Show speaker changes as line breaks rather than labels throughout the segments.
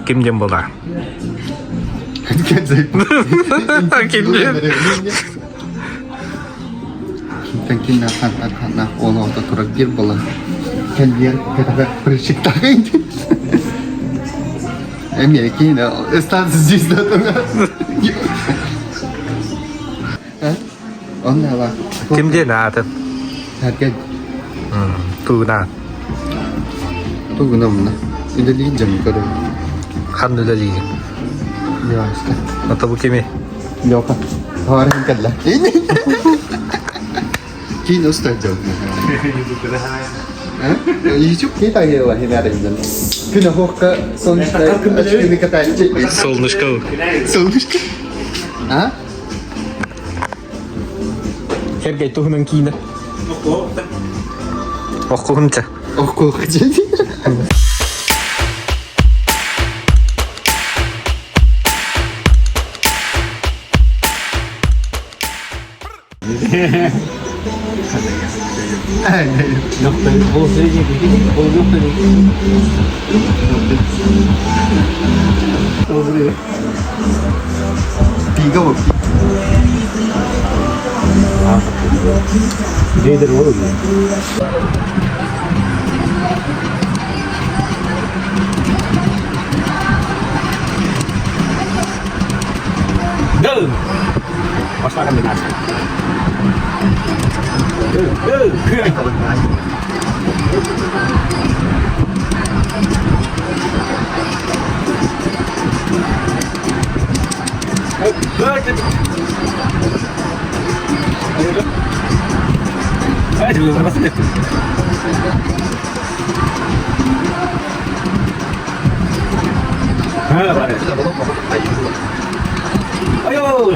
Ким диэн буолар? Ким диэн?
Кимтэн кимнээх хантан ханнаах уол оҕото турар диир буолан кэлбиэн кэтэхэ прыщиктаах Эмиэ киинэ станция звезда Онно
Ким диэн аатын?
Сэргэн.
Тугунаан?
Тугуна муна. Үлэлиин дьону көрөбүн.
Ханна үлэлиигин?
Ньуоска.
Ата бу кими?
Лёха. Хаарыһын кэллэ. Киин устар дьон. Ютуб не тагила хинариндан. Күн охуохка солнечная очкины катааччы.
Солнышко.
Солнышко. А?
Сергей туһунан киинэ. Охкуһунча.
Охкуһунча. Пига
Go!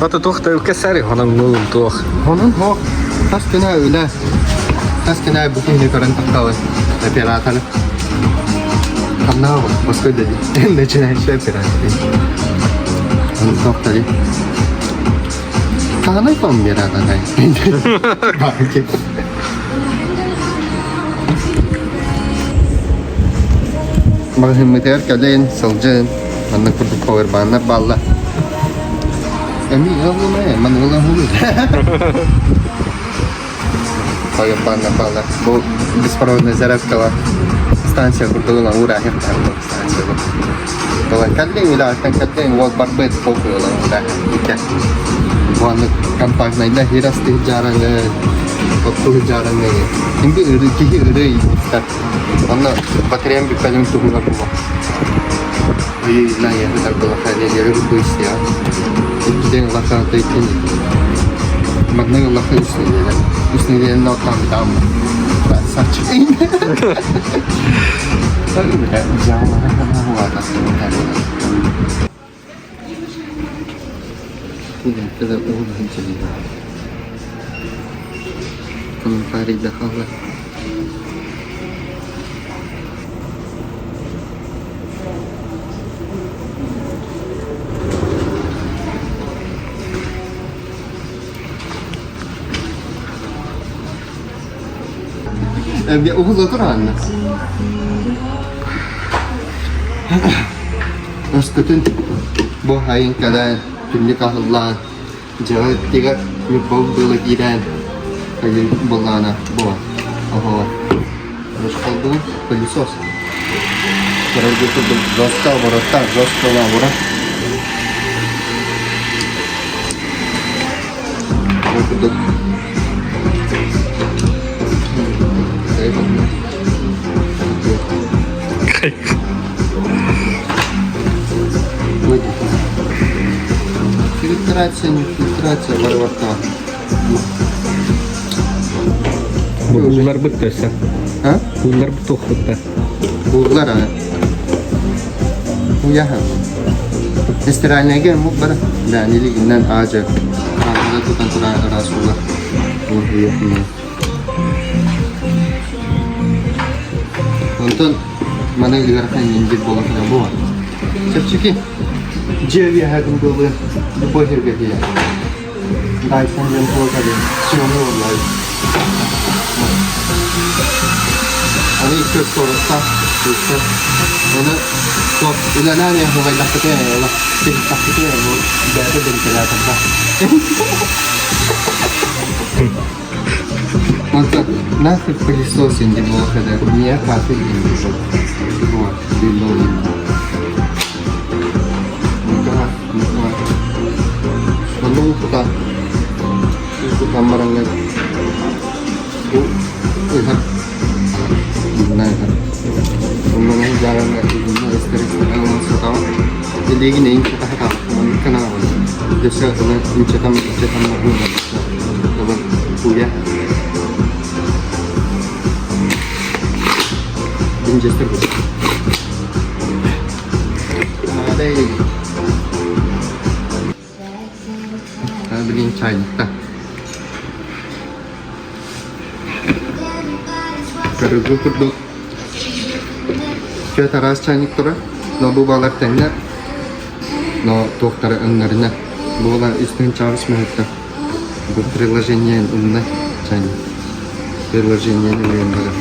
Ата туох да үккэсэри хонон муун туох.
Онон хоох тас күнэ үлэ тас күнэ бу киһини көрөн тахталы операторы. Ханна Москва деді. Начинающий оператор. Он доктори. Хаанай поммиратай. Маҕаһыыммытыгар кэлэн сылдьан манна курдук повербаннар бааллар. Эми ыаллымай, манна ылан Повербаннар бааллар. Бу беспроводная зарядкалар станция курдук ылан уураахыахтаах станция бу. Ылан кэллиҥ, үлэҕиттэн кэллиҥ, уол барбыт, толкуй ылан уураахыах Уонна компактнайда хирастыы дьаараҥы, оттуу дьаараҥы. Кимби ыры, киһи ыры ииттэр. Онно батареям бүппэтин туһугар буолуо. Ыйына яһытар былаха неделю быстыа. Иккиден улахан тыйкин. Маннык улахан үс неделя. Үс неделяны оттан битам. Саччы. Комментарийда хаалар. Уһула тураанна. Өскөтүн бу айын кэлэн түннүк аһыллаан дьиэҕэ тигэр ньурбабыт быыла киирэн былаана бу оһо холбуу пылесос көрөргө курдук жестко обороттар жестко оборот курдук Фильтрация, не фильтрация, варварка.
Бууллар бытта өссө.
А?
Бууллар туох бытта.
Бууллар а? Уяха. Стиральныйга мук бара. Да, нилигиннен аажа. Аана тутан тура ыраас уулар. Онтон маны ыарахан индир буолан буо. Чэпчэки. Дьиэ үөһээтин буолуо любой сиргэ тиийэр. Dyson диэн туох эбит Xiaomi буоллай. Аны икки скоростаах өссө. Оны туох үлэлээн иһэн ыла тиһихтахпытын бу бэйэтэ вентиляторда. Онтон нафиг пылесос инди буолла мия кафе инди Вот, Онно кута кутан бараҥҥын бу ыһар манна ыһар оннунан дьаарыҥҥа сатаҕын илиигин инчэтэ сатаҕын гынаҕын өссө ылан инчэтэн инчэтэн ылан уйа инчэстэр Блин, чайникта. Көрүгү курдук Чөт араас чайник тура, но бу балар тэҥнэр, но туохтара өҥнөрүнэ. Буола үстүн чаҕыс мөһөттө. Бу приложение умна чайник. Приложение нөҥүөн барар.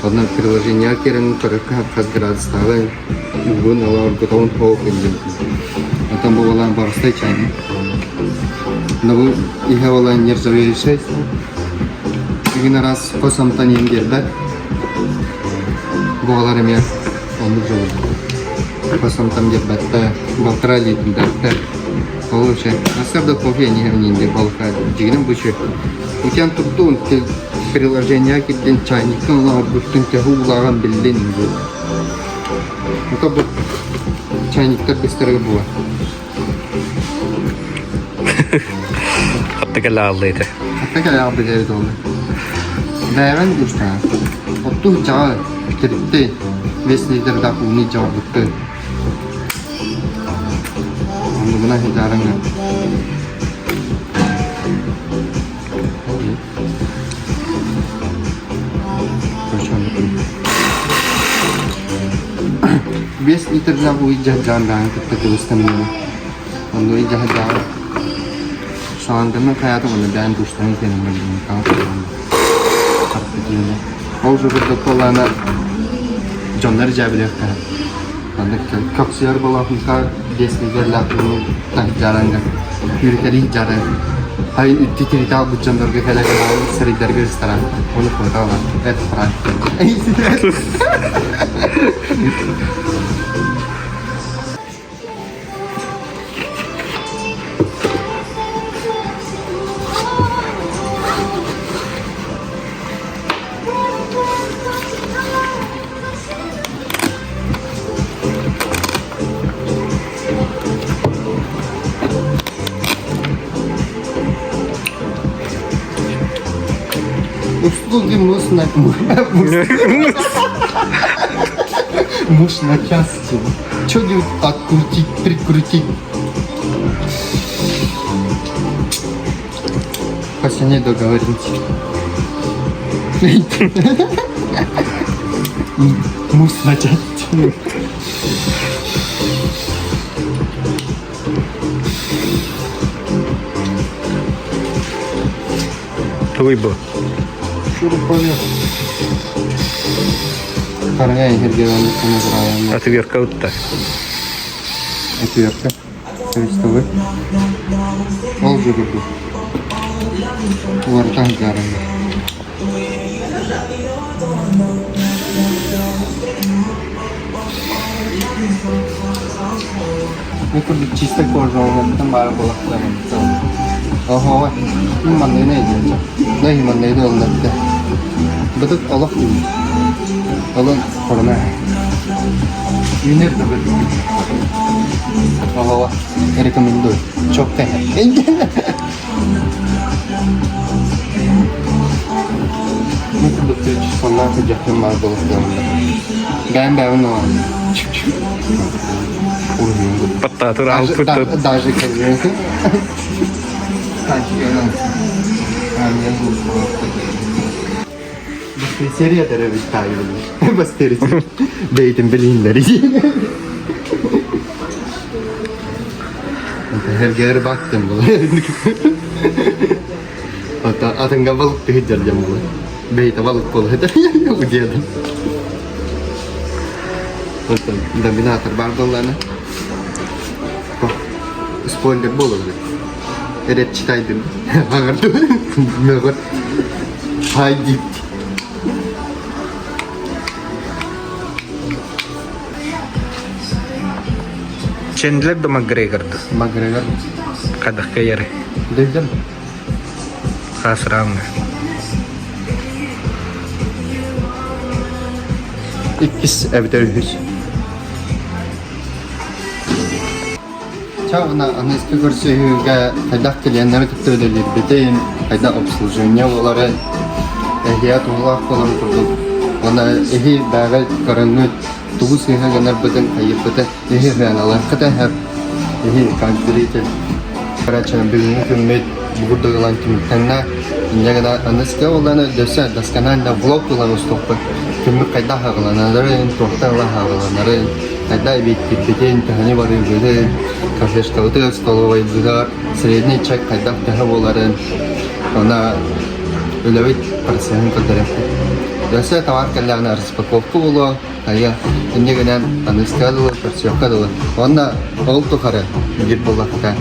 Онно приложение киирэн көрөргө хас градустааҕын, угун ыла оргутабын хоок иннин. Оттон бу буолан боростой чайник. Но бу иһэ буолан нержавеющай. Бүгүн араас хос амтан иһин биэрбэт. Буолар эмиэ оннук дьолу. Хос амтан биэрбэттэ, балтараа литрдээхтэр. Ол вообще, сарсыарда кофе не иһэм балка дьигинэн бу Утуйан турдун, приложение кирдин чайниккын оҥорбуттун төһө уулааҕын биллин бу. Ото бу чайниктар быстарыга буолар.
Хатта кэлэ аалла этэ.
Хатта кэлэ аалбыт эбит ол. Бэйэҕин устаа. Отту дьаҕа бүтэритти. Весь литрдаах ууну дьаҕырбытты. Оннугуна хидаарыҥа. 5 литрдээх уу дьаһаан кытта кыбыстанныбын. Онно ый дьаһаан шлангынан хайаатым уонна бэйэм душтанан кэлэн Ол же курдук буоллаҕына дьоннор дьээбэлиэхтэрэ. Маннык көхсүгэр болоохунка биэс литрэлээх ууну таһдьаараҥҥа күүрүтэлии дьары Ай үтти тиритэ албыт дьоннорго кэлэ кэлэ сырыйдарга ресторан ону фото это пранк. Услуги муж на муж на части. Че делать? Открутить, прикрутить. По цене договоримся. Муж на части.
Тугуй бу?
Шуруповерт. Хараҥа эһиргэ
Отвертка ытта.
Отвертка. Крестовый. Ол же курдук. Уларытан дьаарыҥҥа. Бу курдук чисто кожа оҥорбутум баара буолахтарын. Оһоҕо манныгына идиэччэ. Наһи манныгына ылларда. Бытык олох дии. Олон хоруна. Үүнэр да бытык. Оһоҕо рекомендую. Чокка. Бу курдук соннаах дьахтар баар буолуохтаах. Бэйэм бэйэбин оҥорон.
Паттаатыр
Даже,
аалпыт
даже как Серия төрөбүт таайбын. Бастыры. Бэйтин билииннэри. Эргэр бактым бұл. Ата атынга балык түһүддер дем бұл. Бейте балык бол это удедим. Доминатор бар болланы. Спойлер болар. Эрет читайдым. Ағырды. Мөғір. Хай дип.
Чендлер да Макгрегорды.
Макгрегор.
Кадахка яры.
Дедим.
Хасранга.
Иккис эбитер үһүс. Чаҕына аныгыскы көрсүһүүгэ хайдах клиеннэри кытта үлэлиирбитин, хайдах обслуживание буоларын, эһиэхэ туһалаах буоларын курдук уонна эһи бээҕи көрөҥҥүт тугу сыыһа гынарбытын, хайыырбытын эһи сыаналыаххыт эһэп, эһи как зритель. Короче, бүгүҥҥү күммүт бу курдук ылан түмүктэннэ. Инньэ гына аныгыскы буоллаҕына өссө досконально влог ылан устуохпут. Күммүт хайдах аҕаланарын, туохтан ыла аҕаланарын, хайдах эбиэттиирбитин, төһөнү барыырбытын, кафешкабытыгар, столовайбытыгар средний чек хайдах төһө буоларын, уонна үлэбит процеһын көрдөрүөхпүт. Өссө товар кэллэҕинэ распаковка буолуо, хайа, инньэ гынан аныгыскыга дылы, көрсүөххэ дылы. Уонна ол тухары биир буоллахха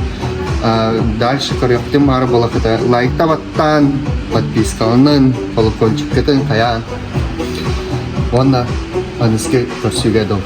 дальше көрүөхтүн баара буоллаххыта лайкта баттаан, подпискаланын, колокольчиккытын хайаан уонна аныгыскы көрсүүгэ дыл.